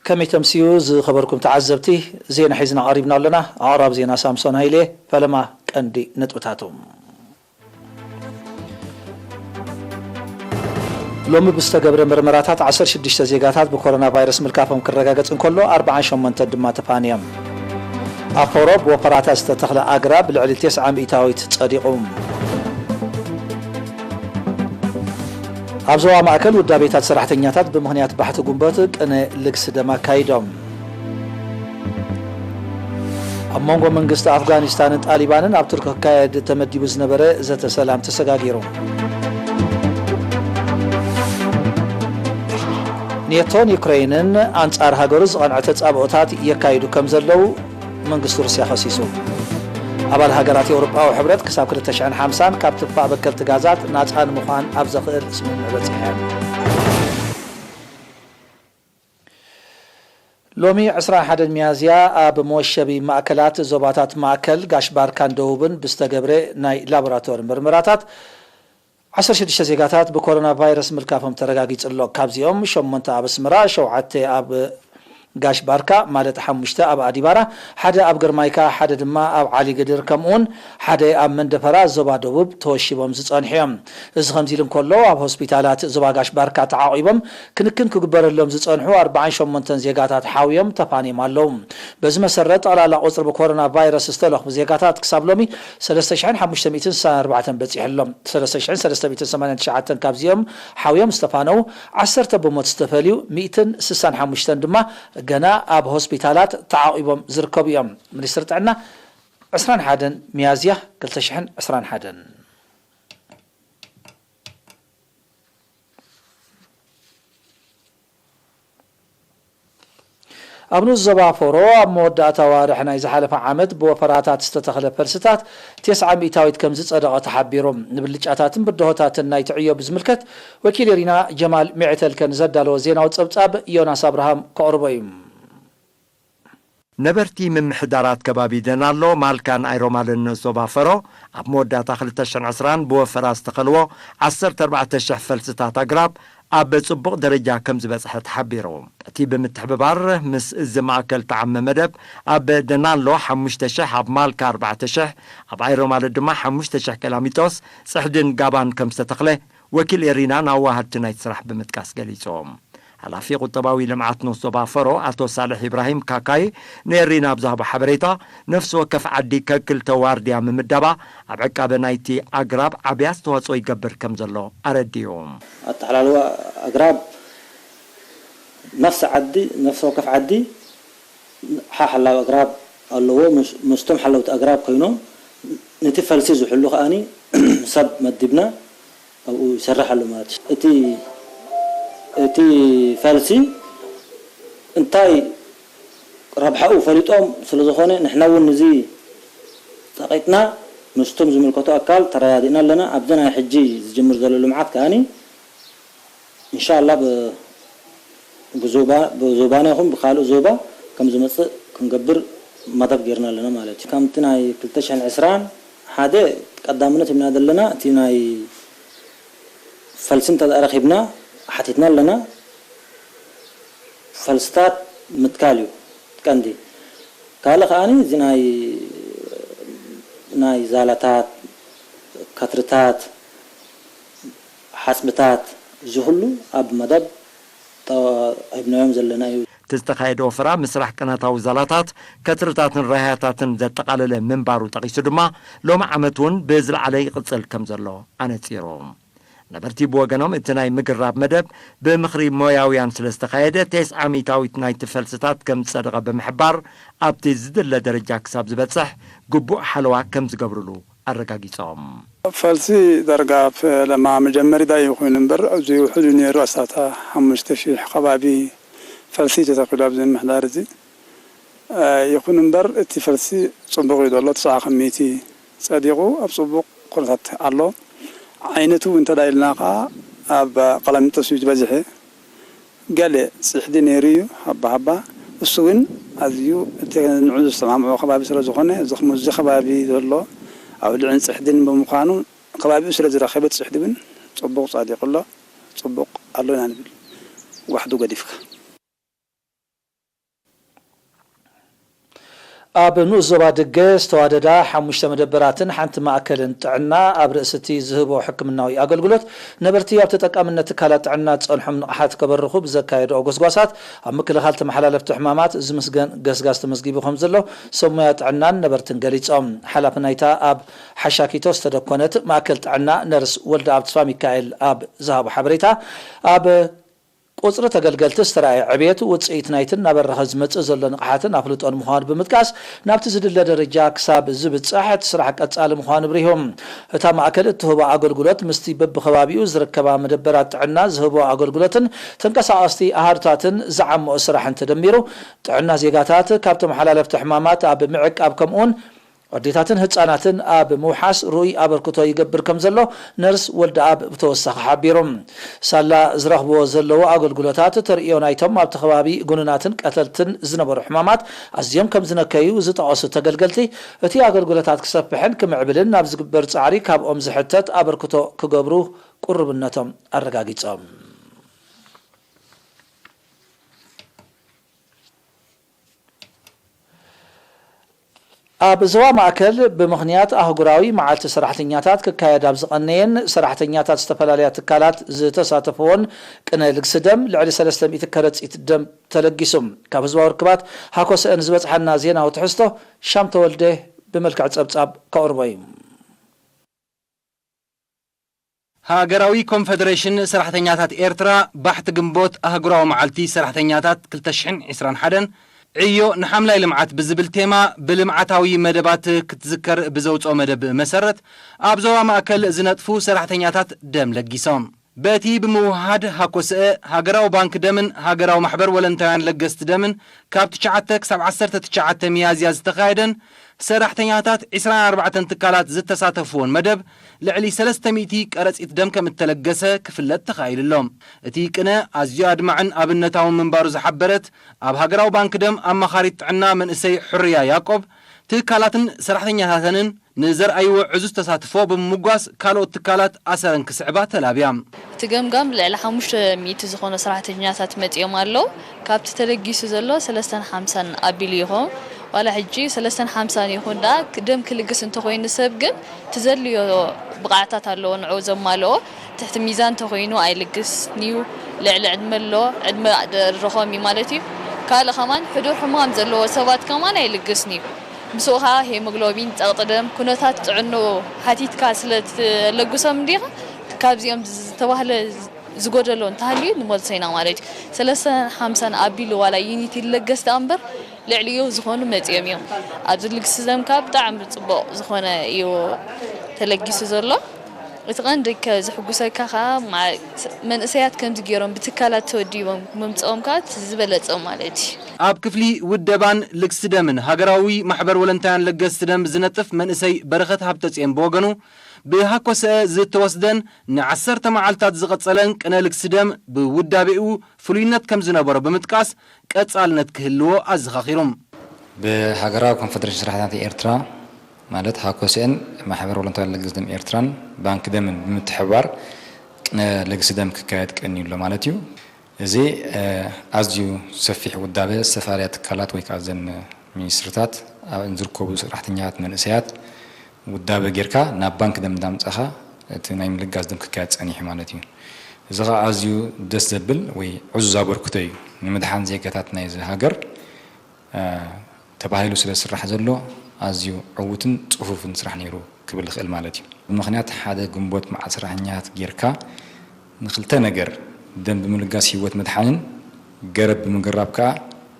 ከመይ ተምስዩ ዝኸበርኩም ተዓዘብቲ፣ ዜና ሒዝና ቀሪብና ኣለና። ኣቕራብ ዜና ሳምሶን ሃይለ። ፈለማ ቀንዲ ነጥብታቶም። ሎሚ ብዝተገብረ ምርመራታት ዓሰርተ ሽዱሽተ ዜጋታት ብኮሮና ቫይረስ ምልካፎም ክረጋገጽ እንከሎ፣ ኣርባዓን ሸሞንተን ድማ ተፋንዮም። ኣብ ፎሮ ብወፈራታት ዝተተኽለ ኣግራብ ልዕሊ ተስዓ ሚእታዊት ጸዲቑ። ኣብ ዞባ ማእከል ውዳቤታት ሰራሕተኛታት ብምኽንያት ባሕቲ ጉንበት ቅነ ልግሲ ደም ኣካይዶም። ኣብ መንጎ መንግስቲ ኣፍጋኒስታንን ጣሊባንን ኣብ ቱርኪ ክካየድ ተመዲቡ ዝነበረ ዘተ ሰላም ተሰጋጊሩ። ኔቶን ዩክረይንን ኣንጻር ሃገሩ ዝቐንዐ ተጻብኦታት የካይዱ ከም ዘለዉ መንግስቲ ሩስያ ከሲሱ። ኣባል ሃገራት ኤውሮጳዊ ሕብረት ክሳብ ክልተ ሽሕን ሓምሳን ካብ ትፋእ በከልቲ ጋዛት ናጻ ንምዃን ኣብ ዘኽእል ስምምዕ በጺሐን። ሎሚ ዕስራን ሓደን ሚያዝያ ኣብ መወሸቢ ማእከላት ዞባታት ማእከል፣ ጋሽ ባርካን ደቡብን ብዝተገብረ ናይ ላቦራቶሪ ምርመራታት ዓሰርተ ሽዱሽተ ዜጋታት ብኮሮና ቫይረስ ምልካፎም ተረጋጊጹ ኣሎ። ካብዚኦም ሸሞንተ ኣብ ኣስመራ፣ ሸውዓተ ኣብ ጋሽ ባርካ፣ ማለት ሓሙሽተ ኣብ ኣዲባራ፣ ሓደ ኣብ ግርማይካ፣ ሓደ ድማ ኣብ ዓሊ ግድር፣ ከምኡውን ሓደ ኣብ መንደፈራ ዞባ ደቡብ ተወሺቦም ዝጸንሑ እዮም። እዚ ከምዚ ኢሉ እንከሎ፣ ኣብ ሆስፒታላት ዞባ ጋሽ ባርካ ተዓቒቦም ክንክን ክግበረሎም ዝጸንሑ ኣርባዓን ሸሞንተን ዜጋታት ሓውዮም ተፋንዮም ኣለዉ። በዚ መሰረት፣ ጠቕላላ ቁጽሪ ብኮሮና ቫይረስ ዝተለኽፉ ዜጋታት ክሳብ ሎሚ ሰለስተ ሽሕን ሓሙሽተ ሚእትን ስሳን ኣርባዕተን በጺሑ ኣሎ። ሰለስተ ሽሕን ሰለስተ ሚእትን ሰማንያን ትሽዓተን ካብዚኦም ሓውዮም ዝተፋነዉ፣ ዓሰርተ ብሞት ዝተፈልዩ፣ ሚእትን ስሳን ሓሙሽተን ድማ ገና ኣብ ሆስፒታላት ተዓቒቦም ዝርከቡ እዮም። ሚኒስትሪ ጥዕና፣ ዕስራን ሓደን ሚያዝያ ክልተ ሽሕን ዕስራን ሓደን። ኣብ ንኡስ ዞባ ፎሮ ኣብ መወዳእታ ኣዋርሕ ናይ ዝሓለፈ ዓመት ብወፈራታት ዝተተኽለ ፈልስታት ተስዓ ሚእታዊት ከም ዝጸደቐ ተሓቢሩ። ንብልጫታትን ብድሆታትን ናይቲ ዕዮ ብዝምልከት፣ ወኪል ኤሪና ጀማል ሚዕተልከ ንዘዳለዎ ዜናዊ ጸብጻብ ዮናስ ኣብርሃም ከቕርቦ እዩ። ነበርቲ ምምሕዳራት ከባቢ ደናሎ፣ ማልካን ኣይሮማልን ንኡስ ዞባ ፈሮ፣ ኣብ መወዳእታ ክልተ ሽሕን ዕስራን ብወፈራ ዝተኸልዎ ዓሰርተ ኣርባዕተ ሽሕ ፈልስታት ኣግራብ ኣብ ጽቡቕ ደረጃ ከም ዝበጽሐ ተሓቢሩ። እቲ ብምትሕብባር ምስ እዚ ማእከል ተዓመ መደብ፣ ኣብ ደናሎ ሓሙሽተ ሽሕ፣ ኣብ ማልካ ኣርባዕተ ሽሕ፣ ኣብ ኣይሮማለ ድማ ሓሙሽተ ሽሕ ቀላሚጦስ፣ ጽሕድን ጋባን ከም ዝተተኽለ ወኪል ኤሪና ናብ ወሃድቲ ናይቲ ስራሕ ብምጥቃስ ገሊጹ። ሓላፊ ቁጠባዊ ልምዓት ንኡስ ዞባ ፈሮ ኣቶ ሳልሕ ኢብራሂም ካካይ ንኤሪና ኣብ ዝሃቦ ሓበሬታ፣ ነፍሲ ወከፍ ዓዲ ከክልተ ዋርድያ ምምዳባ ኣብ ዕቃበ ናይቲ ኣግራብ ዓቢ ኣስተዋጽኦ ይገብር ከም ዘሎ ኣረዲኡ። ኣተሓላልዋ ኣግራብ ነፍሲ ዓዲ፣ ነፍሲ ወከፍ ዓዲ ሓ-፣ ሓላዊ ኣግራብ ኣለዎ። ምስ-፣ ምስቶም ሓለውቲ ኣግራብ ኮይኖም ነቲ ፈልሲ ዝሕሉ ከኣኒ ሰብ መዲብና ኣብኡ ይሰርሕ ኣሎ ማለት እዩ። እቲ፣ እቲ ፈልሲ እንታይ ረብሓኡ ፈሊጦም ስለ ዝኾነ፣ ንሕና እውን ንዚ ጸቒጥና ምስቶም ዝምልከቶ ኣካል ተረዳዲእና ኣለና። ኣብዚ ናይ ሕጂ ዝጅምር ዘሎ ልምዓት ከኣኒ፣ ኢንሻላህ፣ ብ-፣ ብዞባ-፣ ብዞባና ይኹን ብኻልእ ዞባ ከም ዝመጽእ ክንገብር መደብ ጌርና ኣለና ማለት እዩ። ከምቲ ናይ ክልተ ሽሕን ዕስራን ሓደ ቀዳምነት ሂብና ዘለና፣ እቲ ናይ ፈልሲ እንተ ደኣ ረኺብና ሓቲትና ኣለና። ፈልስታት ምትካል እዩ ቀንዲ። ካልእ ከኣኒ እዚ ናይ፣ ናይ ዛላታት፣ ከትርታት፣ ሓጽብታት፣ እዚ ኩሉ ኣብ መደብ ጠ-፣ ሂብናዮም ዘለና እዩ። እቲ ዝተኻየደ ወፈራ ምስራሕ ቅናታዊ ዛላታት፣ ከትርታትን ራህያታትን ዘጠቓለለ ምንባሩ ጠቒሱ ድማ፣ ሎሚ ዓመት እውን ብዝለዓለ ይቕጽል ከም ዘሎ ኣነጺሩ። ነበርቲ ብወገኖም፣ እቲ ናይ ምግራብ መደብ ብምኽሪ ሞያውያን ስለ ዝተኻየደ፣ ተስዓ ሚእታዊት ናይቲ ፈልስታት ከም ዝጸደቐ ብምሕባር፣ ኣብቲ ዝድለ ደረጃ ክሳብ ዝበጽሕ ግቡእ ሓለዋ ከም ዝገብርሉ ኣረጋጊጾም። ፈልሲ ዳርጋ ፈለማ መጀመሪታ እዩ ኮይኑ እምበር፣ ኣብዚ ውሕዱ ነይሩ ኣስታት ሓሙሽተ ሽሕ ከባቢ ፈልሲ ተተኺሉ ኣብዚ ምምሕዳር እዚ። እ፣ ይኹን እምበር፣ እቲ ፈልሲ ጽቡቕ እዩ ዘሎ፣ ተስዓ ካብ ሚእቲ ጸዲቑ ኣብ ጽቡቕ ኩነታት ኣሎ። ዓይነቱ እንተ ደኣ ኢልና ከኣ ኣብ ቀላሚጦስ እዩ ዝበዝሐ። ገለ ጽሕዲ ነይሩ እዩ፣ ሃባ ሃባ። እሱ ግን ኣዝዩ እቲ ንዑ ዝሰማምዖ ከባቢ ስለ ዝኾነ፣ እዚ ከም እዚ ከባቢ ዘሎ ኣውልዕን ጽሕድን ብምዃኑ፣ ከባቢኡ ስለ ዝረኸበ፣ እቲ ጽሕዲ እውን ጽቡቕ ጸዲቑ ኣሎ፣ ጽቡቕ ኣሎ ኢና ንብል፣ ዋሕዱ ገዲፍካ። ኣብ ንኡስ ዞባ ድገ ዝተዋደዳ ሓሙሽተ መደበራትን ሓንቲ ማእከልን ጥዕና ኣብ ርእሲ እቲ ዝህቦ ሕክምናዊ ኣገልግሎት ነበርቲ ኣብ ተጠቃምነት ትካላት ጥዕና ዝጸንሖም ንቕሓት ከበርኹ ብዘካየድኦ ጎስጓሳት ኣብ ምክልኻል ተመሓላለፍቲ ሕማማት ዝምስገን ገስጋስ ተመዝጊቡ ከም ዘሎ ሰብ ሞያ ጥዕናን ነበርትን ገሊጾም። ሓላፊ ናይታ ኣብ ሓሻኪቶ ዝተደኮነት ማእከል ጥዕና ነርስ ወልደኣብ ተስፋሚካኤል ኣብ ዝሃቦ ሓበሬታ ኣብ ቁጽሪ ተገልገልቲ ዝተራእየ ዕብየት ውጽኢት ናይቲ እናበረኸ ዝመጽእ ዘሎ ንቕሓትን ኣፍልጦን ምዃኑ ብምጥቃስ ናብቲ ዝድለ ደረጃ ክሳብ ዝብጻሕ እቲ ስራሕ ቀጻሊ ምዃኑ ኣብሪሁ። እታ ማእከል እትህቦ ኣገልግሎት ምስቲ በብኸባቢኡ ዝርከባ መደበራት ጥዕና ዝህቦ ኣገልግሎትን ተንቀሳቐስቲ ኣሃዱታትን ዝዓመኦ ስራሕን ተደሚሩ ጥዕና ዜጋታት ካብ ተመሓላለፍቲ ሕማማት ኣብ ምዕቃብ ከምኡውን ኣዴታትን ህጻናትን ኣብ ምውሓስ ርኡይ ኣበርክቶ ይገብር ከም ዘሎ ነርስ ወልደኣብ ብተወሳኺ ሓቢሩ። ሳላ ዝረኽብዎ ዘለዉ ኣገልግሎታት ተርእዮ ናይቶም ኣብቲ ከባቢ ጉኑናትን ቀተልትን ዝነበሩ ሕማማት ኣዝዮም ከም ዝነከዩ ዝጠቐሱ ተገልገልቲ፣ እቲ ኣገልግሎታት ክሰፍሕን ክምዕብልን ናብ ዝግበር ጻዕሪ ካብኦም ዝሕተት ኣበርክቶ ክገብሩ ቁርብነቶም ኣረጋጊጾም። ኣብ ዞባ ማእከል ብምኽንያት ኣህጉራዊ መዓልቲ ሰራሕተኛታት ክካየድ ኣብ ዝቐነየን ሰራሕተኛታት ዝተፈላለያ ትካላት ዝተሳተፍዎን ቅነ ልግሲ ደም ልዕሊ ሰለስተ ሚእቲ ከረጺት ደም ተለጊሱ። ካብ ህዝባዊ ርክባት ሃኮሰአን ዝበጽሓና ዜናዊ ትሕዝቶ ሻም ተወልደ ብመልክዕ ጸብጻብ ከቕርቦ እዩ። ሃገራዊ ኮንፈደሬሽን ሰራሕተኛታት ኤርትራ ባሕቲ ግንቦት ኣህጉራዊ መዓልቲ ሰራሕተኛታት ክልተ ሽሕን ዕስራን ሓደን ዕዮ ንሓምላይ ልምዓት ብዝብል ቴማ ብልምዓታዊ መደባት ክትዝከር ብዘውፅኦ መደብ መሰረት ኣብ ዞባ ማእከል ዝነጥፉ ሰራሕተኛታት ደም ለጊሶም። በቲ ብምውህሃድ ሃኮስአ ሃገራዊ ባንክ ደምን ሃገራዊ ማሕበር ወለንታውያን ለገስቲ ደምን ካብ ትሽዓተ ክሳብ ዓሰርተ ትሽዓተ ሚያዝያ ዝተኻየደን ሰራሕተኛታት ዕስራን ኣርባዕተን ትካላት ዝተሳተፍዎን መደብ ልዕሊ ሰለስተ ሚእቲ ቀረጺት ደም ከም እተለገሰ ክፍለጥ ተኻኢሉ ኣሎ። እቲ ቅነ ኣዝዩ ኣድማዕን ኣብነታውን ምንባሩ ዝሓበረት ኣብ ሃገራዊ ባንክ ደም ኣማኻሪት ጥዕና መንእሰይ ሕርያ ያቆብ ትካላትን ሰራሕተኛታተንን ንዘርኣይዎ ዕዙዝ ተሳትፎ ብምምጓስ ካልኦት ትካላት ኣሰረን ክስዕባ ተላብያ። እቲ ገምጋም ልዕሊ ሓሙሽተ ሚእቲ ዝኾኑ ሰራሕተኛታት መጺኦም ኣለዉ። ካብቲ ተለጊሱ ዘሎ ሰለስተን ሓምሳን ኣቢሉ ይኾን። ዋላ ሕጂ ሰለስተን ሓምሳን ይኹን ደኣ ክ-፣ ደም ክልግስ እንተኾይኑ ሰብ ግን እቲ ዘድልዮ ብቕዓታት ኣለዎ ንዕኡ ዘማልኦ። ትሕቲ ሚዛን እንተኾይኑ ኣይልግስን እዩ። ልዕሊ ዕድመ ኣሎ፣ ዕድመ ደርኾም እዩ ማለት እዩ። ካልእ ከማን ሕዱር ሕማም ዘለዎ ሰባት ከማን ኣይልግስን እዩ። ምስኡ ኸኣ ሄሞግሎቢን፣ ጸቕጢ ደም፣ ኩነታት ጥዕንኡ ሓቲትካ ስለ ትለግሶም እንዲኻ፣ ካብዚኦም ዝተባህለ ዝጎደሎ እንተሃልዩ ንመልሶ ኢና ማለት እዩ። ሰለስተን ሓምሳን ኣቢሉ ዋላ ዩኒት ይለገስ ደኣ እምበር ልዕሊኡ ዝኾኑ መጺኦም እዮም። ኣብዚ ልግሲ ደም ከኣ ብጣዕሚ ጽቡቕ ዝኾነ እዩ ተለጊሱ ዘሎ። እቲ ቀንዲ ከ-፣ ዘሕጉሰካ ከኣ ማ-፣ መንእሰያት ከምዚ ገይሮም ብትካላት ተወዲቦም ምምጽኦም ከኣ እቲ ዝበለጸ ማለት እዩ። ኣብ ክፍሊ ውደባን ልግሲ ደምን ሃገራዊ ማሕበር ወለንታውያን ለገስቲ ደም ዝነጥፍ መንእሰይ በረኸት ሃብተጽዮን ብወገኑ፣ ብሃኮሰአ ዝተወስደን ንዓሰርተ መዓልታት ዝቐጸለን ቅነ ልግሲ ደም ብውዳቤኡ ፍሉይነት ከም ዝነበሮ ብምጥቃስ፣ ቀጻልነት ክህልዎ ኣዘኻኺሩ። ብሃገራዊ ኮንፈደሬሽን ሰራሕተኛታት ኤርትራ፣ ማለት ሃኮሰኤን ማሕበር ቮለንታሪ ለገስቲ ደም ኤርትራን ባንክ ደምን ብምትሕብባር ቅነ ለግሲ ደም ክካየድ ቀንዩ ኣሎ ማለት እዩ። እዚ፣ እ፣ ኣዝዩ ሰፊሕ ውዳበ ዝተፈላለያ ትካላት ወይ ከዓ እዘን ሚኒስትሪታት ኣብ ዝርከቡ ሰራሕተኛታት መንእሰያት ውዳበ ጌርካ ናብ ባንክ ደም እንዳምጻኻ እቲ ናይ ምልጋስ ደም ክካየድ ጸኒሑ ማለት እዩ። እዚ ኸዓ ኣዝዩ ደስ ዘብል ወይ ዕዙዝ ኣበርክቶ እዩ። ንምድሓን ዜጋታት ናይዚ ሃገር፣ እ፣ ተባሂሉ ስለ ዝስራሕ ዘሎ ኣዝዩ ዕዉትን ጽፉፍን ስራሕ ነይሩ ክብል ይኽእል ማለት እዩ። ብምኽንያት ሓደ ግንቦት መዓልቲ ሰራሕተኛታት ጌርካ ንኽልተ ነገር፣ ደም ብምልጋስ ህይወት ምድሓንን ገረብ ብምግራብ ከኣ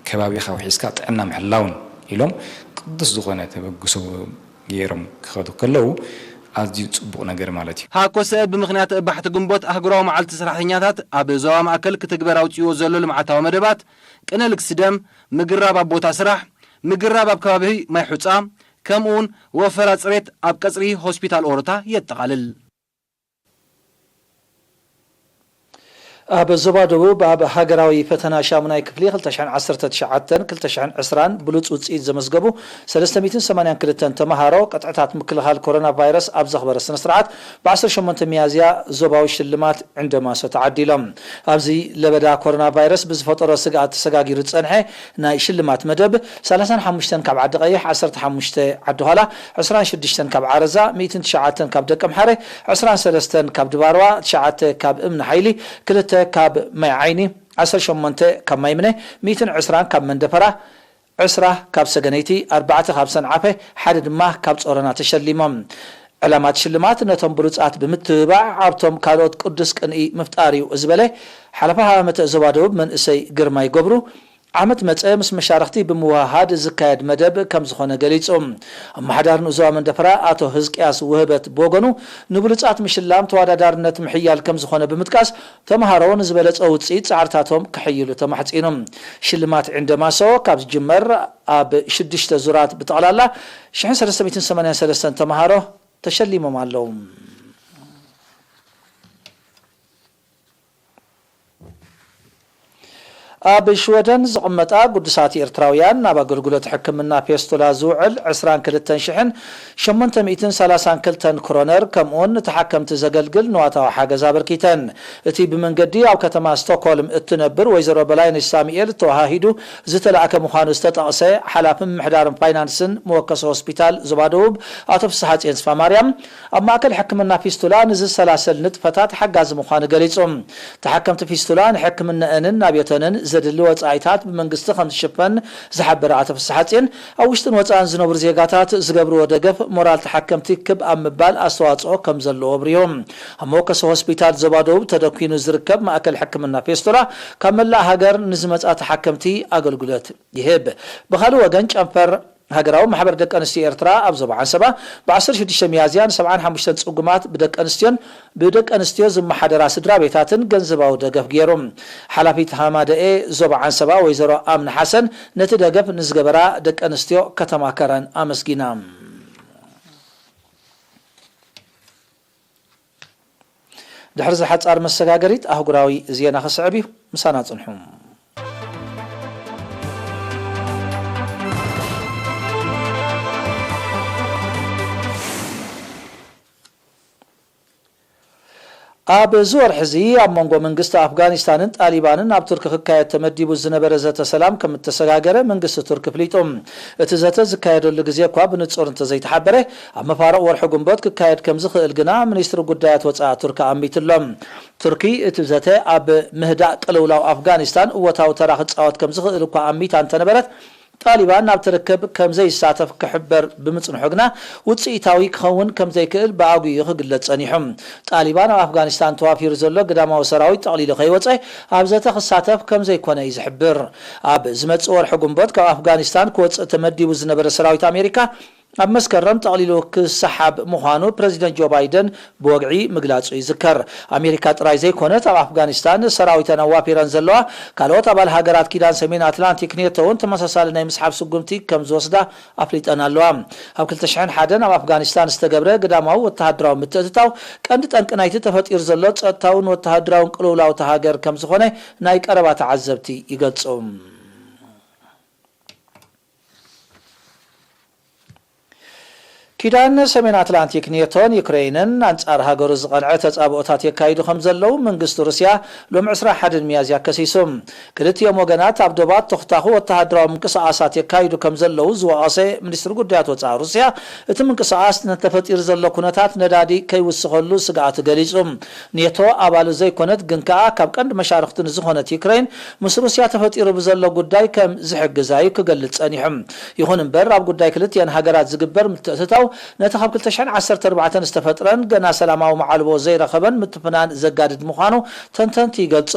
ከባቢኻ ውሒስካ ጥዕና ምሕላውን ኢሎም ቅዱስ ዝኾነ ተበግሶ ገይሮም ክኸዱ ከለዉ ኣዝዩ ጽቡቕ ነገር ማለት እዩ። ሃኮሰ ብምኽንያት ባሕቲ ግንቦት ኣህጉራዊ መዓልቲ ሰራሕተኛታት ኣብ ዞባ ማእከል ክትግበር ኣውጺእዎ ዘሎ ልምዓታዊ መደባት ቅነ ልግሲ ደም፣ ምግራብ ኣብ ቦታ ስራሕ፣ ምግራብ ኣብ ከባቢ ማይ ሑጻ፣ ከምኡውን ወፈራ ጽሬት ኣብ ቀጽሪ ሆስፒታል ኦሮታ የጠቓልል። ኣብ ዞባ ደቡብ ኣብ ሃገራዊ ፈተና ሻሙናይ ክፍሊ ክልተ ሽሕን ዓሰርተ ትሽዓተን ክልተ ሽሕን ዕስራን ብሉጽ ውጽኢት ዘመዝገቡ ሰለስተ ሚእትን ሰማንያን ክልተን ተመሃሮ ቅጥዕታት ምክልኻል ኮሮና ቫይረስ ኣብ ዘኽበረ ስነ ስርዓት ብ ዓሰርተ ሸሞንተ ሚያዝያ ዞባዊ ሽልማት ዕንደማሶ ተዓዲሎም። ኣብዚ ለበዳ ኮሮና ቫይረስ ብዝፈጠሮ ስግኣት ተሰጋጊሩ ዝጸንሐ ናይ ሽልማት መደብ ሰላሳን ሓሙሽተን ካብ ዓዲ ቀይሕ፣ ዓሰርተ ሓሙሽተ ዓዲ ኋላ፣ ዕስራን ሽዱሽተን ካብ ዓረዛ፣ ሚእትን ትሽዓተን ካብ ደቀምሓረ፣ ዕስራን ሰለስተን ካብ ድባርዋ፣ ትሽዓተ ካብ እምኒ ሓይሊ፣ ክልተ ካብ ማይ ዓይኒ፣ ዓሰርተ ሸሞንተ ካብ ማይ ምነ፣ ሚእትን ዕስራን ካብ መንደፈራ፣ ዕስራ ካብ ሰገነይቲ፣ ኣርባዕተ ካብ ሰንዓፈ፣ ሓደ ድማ ካብ ጾሮና ተሸሊሞም። ዕላማት ሽልማት ነቶም ብሉጻት ብምትብባዕ ኣብቶም ካልኦት ቅዱስ ቅንኢ ምፍጣር እዩ ዝበለ ሓለፋ ሃመተ ዞባ ደቡብ መንእሰይ ግርማይ ገብሩ፣ ዓመት መጸ ምስ መሻርኽቲ ብምውሃሃድ ዝካየድ መደብ ከም ዝኾነ ገሊጹ። ኣመሓዳሪ ንኡስ ዞባ መንደፈራ ኣቶ ህዝቅያስ ውህበት ብወገኑ፣ ንብሉጻት ምሽላም ተወዳዳርነት ምሕያል ከም ዝኾነ ብምጥቃስ፣ ተመሃሮ ንዝበለጸ ውጽኢት ጻዕርታቶም ከሕይሉ ተማሕጺኑ። ሽልማት ዕንደማሶ ካብ ዝጅመር ኣብ ሽዱሽተ ዙራት ብጠቕላላ ሽሕን ሰለስተ ሚእትን ሰማንያን ሰለስተን ተመሃሮ ተሸሊሞም ኣለዉ። ኣብ ሽወደን ዝቕመጣ ግዱሳት ኤርትራውያን ናብ ኣገልግሎት ሕክምና ፌስቱላ ዝውዕል ዕስራን ክልተን ሽሕን ሸሞንተ ሚእትን ሰላሳን ክልተን ክሮነር፣ ከምኡውን ንተሓከምቲ ዘገልግል ንዋታዊ ሓገዝ ኣበርኪተን። እቲ ብመንገዲ ኣብ ከተማ ስቶክሆልም እትነብር ወይዘሮ በላይነሽ ሳሙኤል ተወሃሂዱ ዝተላእከ ምዃኑ ዝተጠቕሰ ሓላፊ ምምሕዳርን ፋይናንስን መወከሲ ሆስፒታል ዞባ ደቡብ ኣቶ ፍስሓጽዮን ተስፋማርያም፣ ኣብ ማእከል ሕክምና ፊስቱላ ንዝሰላሰል ንጥፈታት ሓጋዚ ምዃኑ ገሊጹ። ተሓከምቲ ፊስቱላ ንሕክምናኣንን ናብዮተንን ዘድሊ ወጻኢታት ብመንግስቲ ከም ዝሽፈን ዝሓበረ ኣቶ ፍስሓጽዮን፣ ኣብ ውሽጥን ወጻእን ዝነብሩ ዜጋታት ዝገብርዎ ደገፍ ሞራል ተሓከምቲ ክብ ኣብ ምባል ኣስተዋጽኦ ከም ዘለዎ ኣብሪሁ። ኣብ መወከሲ ሆስፒታል ዞባ ደቡብ ተደኲኑ ዝርከብ ማእከል ሕክምና ፌስቱላ ካብ መላእ ሃገር ንዝመጻ ተሓከምቲ ኣገልግሎት ይህብ። ብኻልእ ወገን ጨንፈር ሃገራዊ ማሕበር ደቂ ኣንስትዮ ኤርትራ ኣብ ዞባ ዓንሰባ ብ ዓሰርተ ሽዱሽተ ሚያዝያ ን ሰብዓን ሓሙሽተን ጽጉማት ብደቂ ኣንስትዮን ብደቂ ኣንስትዮ ዝመሓደራ ስድራ ቤታትን ገንዘባዊ ደገፍ ገይሩ። ሓላፊት ሃማደኤ ዞባ ዓንሰባ ወይዘሮ ኣምነ ሓሰን ነቲ ደገፍ ንዝገበራ ደቂ ኣንስትዮ ከተማ ከረን ኣመስጊና። ድሕሪ እዚ ሓጻር መሰጋገሪት ኣህጉራዊ ዜና ክስዕብ እዩ። ምሳና ጽንሑ። ኣብዚ ወርሒ እዚ ኣብ መንጎ መንግስቲ ኣፍጋኒስታንን ጣሊባንን ኣብ ቱርኪ ክካየድ ተመዲቡ ዝነበረ ዘተ ሰላም ከም እተሰጋገረ መንግስቲ ቱርኪ ኣፍሊጡ። እቲ ዘተ ዝካየደሉ ግዜ እኳ ብንጹር እንተዘይተሓበረ፣ ኣብ መፋርቕ ወርሒ ግንቦት ክካየድ ከም ዝኽእል ግና ሚኒስትሪ ጉዳያት ወጻኢ ቱርኪ ኣሚቱ ኣሎ። ቱርኪ እቲ ዘተ ኣብ ምህዳእ ቅልውላው ኣፍጋኒስታን እወታዊ ተራ ክጻወት ከም ዝኽእል እኳ ኣሚታ እንተነበረት፣ ጣሊባን ናብቲ ርክብ ከም ዘይሳተፍ ክሕበር ብምጽንሑ ግና፣ ውጽኢታዊ ክኸውን ከም ዘይክእል ብኣጉኡ ክግለጽ ጸኒሑ። ጣሊባን ኣብ ኣፍጋኒስታን ተዋፊሩ ዘሎ ግዳማዊ ሰራዊት ጠቕሊሉ ከይወጸ ኣብ ዘተ ክሳተፍ ከም ዘይኮነ እዩ ዝሕብር። ኣብ ዝመጽእ ወርሒ ግንቦት ካብ ኣፍጋኒስታን ክወጽእ ተመዲቡ ዝነበረ ሰራዊት ኣሜሪካ፣ ኣብ መስከረም ጠቕሊሉ ክሰሓብ ምዃኑ ፕረዚደንት ጆ ባይደን ብወግዒ ምግላጹ ይዝከር። ኣሜሪካ ጥራይ ዘይኮነት፣ ኣብ ኣፍጋኒስታን ሰራዊተን ኣዋፊረን ዘለዋ ካልኦት ኣባል ሃገራት ኪዳን ሰሜን ኣትላንቲክ ኔቶ እውን ተመሳሳሊ ናይ ምስሓብ ስጉምቲ ከም ዝወስዳ ኣፍሊጠን ኣለዋ። ኣብ ክልተ ሽሕን ሓደን ኣብ ኣፍጋኒስታን ዝተገብረ ግዳማዊ ወተሃደራዊ ምትእትታው ቀንዲ ጠንቂ ናይቲ ተፈጢሩ ዘሎ ጸጥታውን ወተሃደራውን ቅልውላው እታ ሃገር ከም ዝኾነ ናይ ቀረባ ተዓዘብቲ ይገልጹ። ኪዳን ሰሜን ኣትላንቲክ ኔቶን ዩክሬንን ኣንጻር ሃገሩ ዝቐንዐ ተጻብኦታት የካይዱ ከም ዘለዉ መንግስቲ ሩስያ ሎሚ ዕስራን ሓደን ሚያዝያ ከሲሱ። ክልቲኦም ወገናት ኣብ ዶባት ተኹታኹ ወተሃደራዊ ምንቅስቓሳት የካይዱ ከም ዘለዉ ዝወቐሰ ሚኒስትሪ ጉዳያት ወጻኢ ሩስያ፣ እቲ ምንቅስቓስ ነቲ ተፈጢሩ ዘሎ ኩነታት ነዳዲ ከይውስኸሉ ስግኣቱ ገሊጹ። ኔቶ ኣባሉ ዘይኮነት ግን ከኣ ካብ ቀንዲ መሻርኽቱ ንዝኾነት ዩክሬን ምስ ሩስያ ተፈጢሩ ብዘሎ ጉዳይ ከም ዝሕግዛ እዩ ክገልጽ ጸኒሑ። ይኹን እምበር፣ ኣብ ጉዳይ ክልቲኤን ሃገራት ዝግበር ምትእትታው ነቲ ካብ ክልተ ሽሕን ዓሰርተ ኣርባዕተን ዝተፈጥረን ገና ሰላማዊ መዓልቦ ዘይረኸበን ምትፍናን ዘጋድድ ምዃኑ ተንተንቲ ይገልጹ።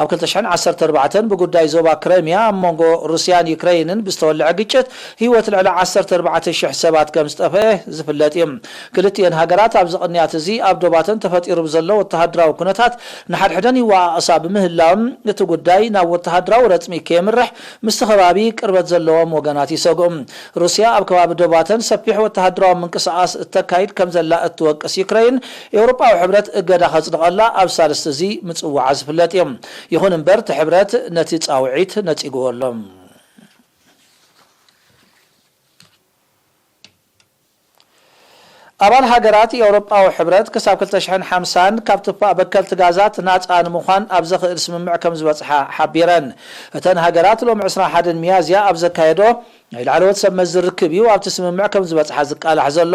ኣብ ክልተ ሽሕን ዓሰርተ ኣርባዕተን ብጉዳይ ዞባ ክረምያ ኣብ መንጎ ሩስያን ዩክረይንን ብዝተወልዐ ግጭት ህይወት ልዕሊ ዓሰርተ ኣርባዕተ ሽሕ ሰባት ከም ዝጠፍአ ዝፍለጥ እዩ። ክልቲኤን ሃገራት ኣብዚ ቅንያት እዚ ኣብ ዶባተን ተፈጢሩ ብዘሎ ወተሃደራዊ ኩነታት ንሓድሕደን ይወቓቐሳ ብምህላውን እቲ ጉዳይ ናብ ወተሃደራዊ ረጽሚ ከየምርሕ ምስቲ ከባቢ ቅርበት ዘለዎም ወገናት ይሰግኡ። ሩስያ ኣብ ከባቢ ዶባተን ሰፊሕ ወተሃደራዊ ምንቅስቓስ እተካይድ ከም ዘላ እትወቅስ ዩክረይን፣ ኤውሮጳዊ ሕብረት እገዳ ከጽድቐላ ኣብ ሳልስቲ እዚ ምጽዋዓ ዝፍለጥ እዩ። ይኹን እምበር፣ እቲ ሕብረት ነቲ ጻውዒት ነጺግዎ ኣሎ። ኣባል ሃገራት ኤውሮጳዊ ሕብረት ክሳብ ክልተ ሽሕን ሓምሳን ካብ ትፋእ በከልቲ ጋዛት ናጻ ንምዃን ኣብ ዘኽእል ስምምዕ ከም ዝበጽሓ ሓቢረን። እተን ሃገራት ሎሚ ዕስራን ሓደን ሚያዝያ ኣብ ዘካየዶ ናይ ላዕለዎት ሰብ መዚ ርክብ እዩ ኣብቲ ስምምዕ ከም ዝበጽሓ ዝቃላሕ ዘሎ።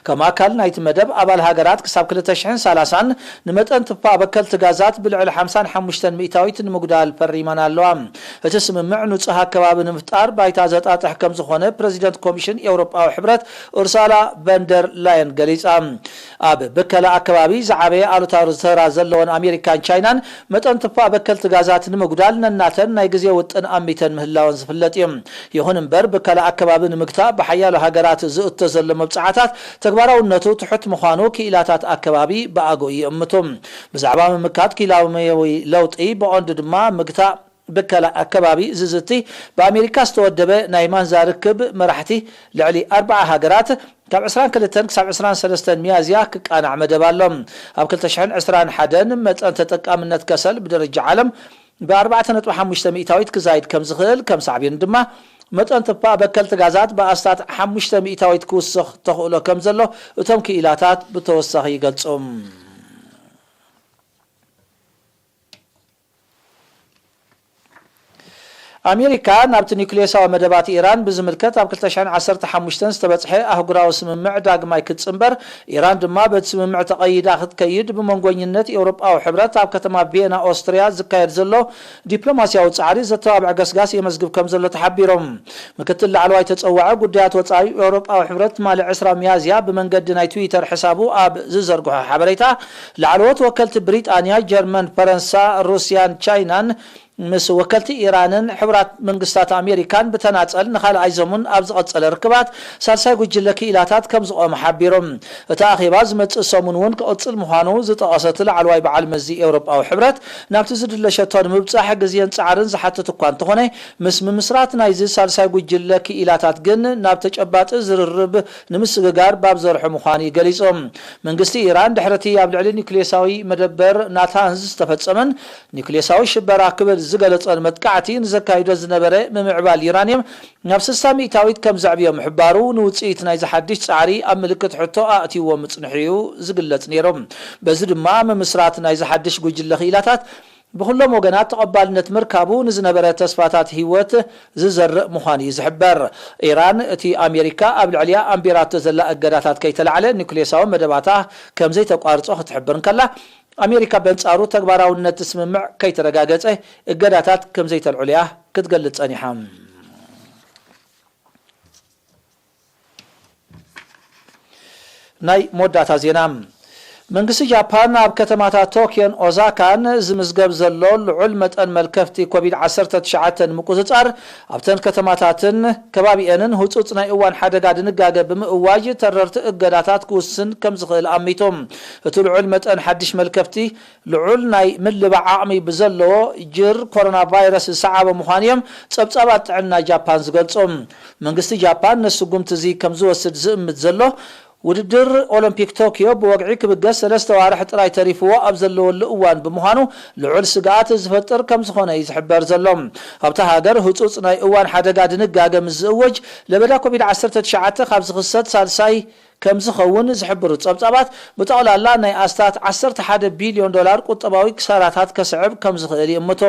ከም ኣካል ናይቲ መደብ፣ ኣባል ሃገራት ክሳብ ክልተ ሽሕን ሰላሳን ንመጠን ትፋእ በከልቲ ጋዛት ብልዕሊ ሓምሳን ሓሙሽተን ሚእታዊት ንምጉዳል ፈሪመን ኣለዋ። እቲ ስምምዕ ንጹህ ኣከባቢ ንምፍጣር ባይታ ዘጣጥሕ ከም ዝኾነ ፕረዚደንት ኮሚሽን ኤውሮጳዊ ሕብረት ኡርሳላ ቨንደር ላየን ገሊጻ። ኣብ ብከላ ኣከባቢ ዝዓበየ ኣሉታዊ ተራ ዘለወን ኣሜሪካን ቻይናን መጠን ትፋእ በከልቲ ጋዛት ንምጉዳል ነናተን ናይ ግዜ ውጥን ኣሚተን ምህላወን ዝፍለጥ እዩ። ይኹን እምበር፣ ብከላ ኣከባቢ ንምግታእ ብሓያሎ ሃገራት ዝእቶ ዘሎ መብጽዓታት ተግባራውነቱ ትሑት ምዃኑ ክኢላታት ኣከባቢ ብኣግኡ ይእምቱ። ብዛዕባ ምምካት ክኢላዊ ለውጢ ብቐንዱ ድማ ምግታእ ብከላ ኣከባቢ ዝዝቲ ብኣሜሪካ ዝተወደበ ናይ ማንዛ ርክብ መራሕቲ ልዕሊ ኣርባዓ ሃገራት ካብ ዕስራን ክልተን ክሳብ ዕስራን ሰለስተን ሚያዝያ ክቃናዕ መደብ ኣሎ። ኣብ ክልተ ሽሕን ዕስራን ሓደን መጠን ተጠቃምነት ከሰል ብደረጃ ዓለም ብ ኣርባዕተ ነጥቢ ሓሙሽተ ሚእታዊት ክዛይድ ከም ዝኽእል፣ ከም ሳዕቤኑ ድማ መጠን ትፋእ በከልቲ ጋዛት ብኣስታት ሓሙሽተ ሚእታዊት ክውስኽ ተኽእሎ ከም ዘሎ እቶም ክኢላታት ብተወሳኺ ይገልጹ። ኣሜሪካ ናብቲ ኒውክሌሳዊ መደባት ኢራን ብዝምልከት ኣብ ክልተ ሽሕን ዓሰርተ ሓሙሽተን ዝተበጽሐ ኣህጉራዊ ስምምዕ ዳግማይ ክትጽንበር፣ ኢራን ድማ በቲ ስምምዕ ተቐይዳ ክትከይድ ብመንጎኝነት ኤውሮጳዊ ሕብረት ኣብ ከተማ ቪየና ኦስትርያ ዝካየድ ዘሎ ዲፕሎማስያዊ ጻዕሪ ዘተባብዕ ገስጋስ የመዝግብ ከም ዘሎ ተሓቢሮም። ምክትል ላዕለዋይ ተጸዋዒ ጉዳያት ወጻኢ ኤውሮጳዊ ሕብረት ትማሊ ዕስራ ሚያዝያ ብመንገዲ ናይ ትዊተር ሕሳቡ ኣብ ዝዘርግሖ ሓበሬታ፣ ላዕለዎት ወከልቲ ብሪጣንያ፣ ጀርመን፣ ፈረንሳ፣ ሩስያን ቻይናን ምስ ወከልቲ ኢራንን ሕቡራት መንግስታት ኣሜሪካን ብተናጸል ንኻልኣይ ሰሙን ኣብ ዝቐጸለ ርክባት ሳልሳይ ጉጅለ ክኢላታት ከም ዝቖመ ሓቢሮም። እቲ ኣኼባ ዝመጽእ ሰሙን እውን ክቕጽል ምዃኑ ዝጠቐሰ እቲ ላዕለዋይ በዓል መዚ ኤውሮጳዊ ሕብረት፣ ናብቲ ዝድለ ሸቶ ንምብጻሕ ግዜን ጻዕርን ዝሓትት እኳ እንተኾነ፣ ምስ ምምስራት ናይዚ ሳልሳይ ጉጅለ ክኢላታት ግን ናብ ተጨባጢ ዝርርብ ንምስግጋር ባብ ዘርሑ ምዃኑ እዩ ገሊጹ። መንግስቲ ኢራን ድሕሪ እቲ ኣብ ልዕሊ ኒውክሌሳዊ መደበር ናታንዝ ዝተፈጸመን ኒውክሌሳዊ ሽበራ ክብል ዝገለጾን መጥቃዕቲ ንዘካይዶ ዝነበረ ምምዕባል ዩራንየም ናብ ስሳ ሚእታዊት ከም ዘዕብዮ ምሕባሩ ንውጽኢት ናይዚ ሓድሽ ጻዕሪ ኣብ ምልክት ሕቶ ኣእትይዎ ምጽንሑ እዩ ዝግለጽ ነይሩ። በዚ ድማ ምምስራት ናይዚ ሓድሽ ጉጅለ ክኢላታት ብኹሎም ወገናት ተቐባልነት ምርካቡ ንዝነበረ ተስፋታት ህይወት ዝዘርእ ምዃኑ እዩ ዝሕበር። ኢራን እቲ ኣሜሪካ ኣብ ልዕሊኣ ኣንቢራቶ ዘላ እገዳታት ከይተላዕለ ኒውክሌሳዊ መደባታ ከም ዘይተቋርጾ ክትሕብር እንከላ፣ ኣሜሪካ በንጻሩ ተግባራውነት እቲ ስምምዕ ከይተረጋገጸ እገዳታት ከም ዘይተልዕሎ እያ ክትገልጽ ጸኒሓ። ናይ መወዳእታ ዜና። መንግስቲ ጃፓን ኣብ ከተማታት ቶክዮን ኦዛካን ዝምዝገብ ዘሎ ልዑል መጠን መልከፍቲ ኮቪድ ዓሰርተ ትሽዓተ ንምቁጽጻር ኣብተን ከተማታትን ከባቢአንን ህጹጽ ናይ እዋን ሓደጋ ድንጋገ ብምእዋጅ ተረርቲ እገዳታት ክውስን ከም ዝኽእል ኣሚቱ። እቲ ልዑል መጠን ሓድሽ መልከፍቲ ልዑል ናይ ምልባዕ ዓቕሚ ብዘለዎ ጅር ኮሮና ቫይረስ ዝሰዓቦ ምዃኑ እዮም ጸብጻባት ጥዕና ጃፓን ዝገልጹ። መንግስቲ ጃፓን ነዚ ስጉምቲ እዚ ከም ዝወስድ ዝእምት ዘሎ፣ ውድድር ኦሎምፒክ ቶክዮ ብወግዒ ክብገስ ሰለስተ ዋርሕ ጥራይ ተሪፍዎ ኣብ ዘለወሉ እዋን ብምዃኑ፣ ልዑል ስግኣት ዝፈጥር ከም ዝኾነ እዩ ዝሕበር ዘሎ። ኣብታ ሃገር ህጹጽ ናይ እዋን ሓደጋ ድንጋገ ምስ ዝእወጅ፣ ለበዳ ኮቪድ ዓሰርተ ትሽዓተ ካብ ዝኽሰት ሳልሳይ ከም ዝኸውን ዝሕብሩ ጸብጻባት፣ ብጠቕላላ ናይ ኣስታት ዓሰርተ ሓደ ቢልዮን ዶላር ቁጠባዊ ክሳራታት ከስዕብ ከም ዝኽእል ይእምቱ።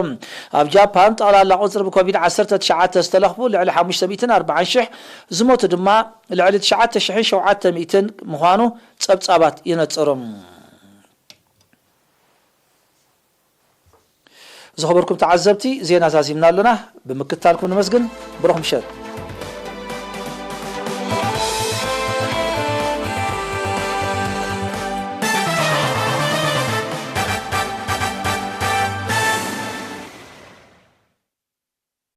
ኣብ ጃፓን፣ ጠቕላላ ቁጽሪ ብኮቪድ ዓሰርተ ትሽዓተ ዝተለኽፉ ልዕሊ ሓሙሽተ ሚእትን ኣርባዓን ሽሕ፣ ዝሞቱ ድማ ልዕሊ ትሽዓተ ሽሕን ሸውዓተ ሚእትን ምዃኑ ጸብጻባት ይነጽሩ። ዝኸበርኩም ተዓዘብቲ፣ ዜና ዛዚምና ኣለና። ብምክትታልኩም ነመስግን። ብሩኽ ምሸት።